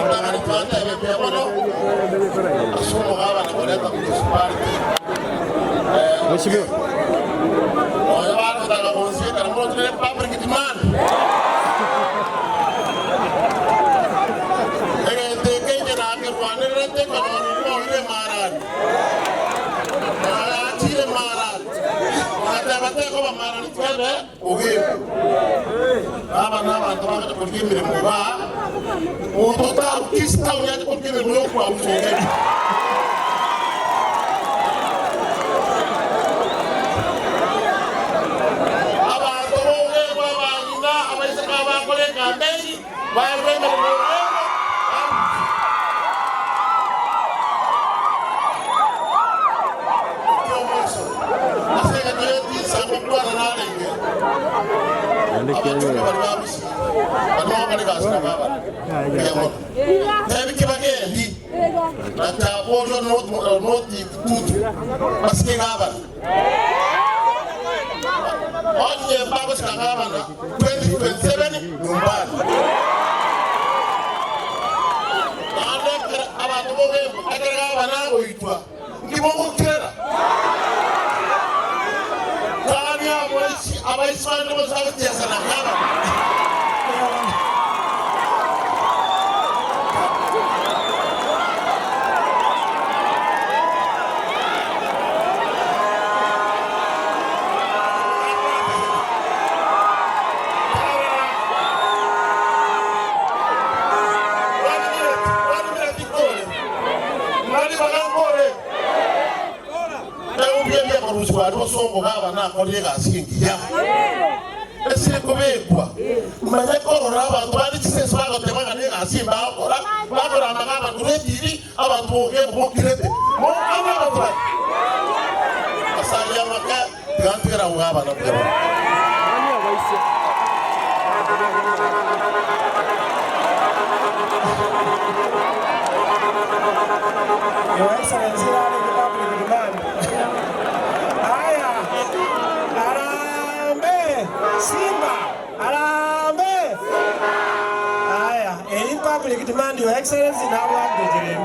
Ritang'ani twatebe mbuya mono ase omogabana koreta municipality Nonya bare gotaka gonsiekana mono tore public demand. Egento eke inche nakerwanererete ekonyora omoire emarani. Nayachire emarani. Ngateba tekoba marani twebe ogembe. Aba nabanto bagocha korigia emeremo igaa, monto otarukisi taoni ache korigia emeremo yokwabusa ogembe. Abanto b'ogembe abang'ina, abaiseke abakora ekampeni, barure emeremo ogembe, barusie. Ekiomaiso, ase engaki y'etinsa ngokwana narenge, abachumba baria ba Gusii, baria bagokora egasi nabo abana. Mbuya mono. Tebi ki bagendi, na taborio noti tutu, basike gavana. Onye mbagosika gavana 2027 nyumbani. Naende ekero abanto bogemba, ekero gavana agoitwa, nki bogokirera? Tari abaisi abaisi bande bonsi bagochiesa na gavana. Nakorire egasi engiya esire kobekwa manye korora abanto bande chisese bagoteba ng'a negasi mbagokora bakoramba ng'a abakuru etibi abanto bokirete mokanye abanto baria ase aria amaka Tiga ntigere agwo gabana mbuya mono. Your Excellency yarenge public demand. Haya, harambee Simba, harambee. Haya, eyi public demand Your Excellency nabwate rende.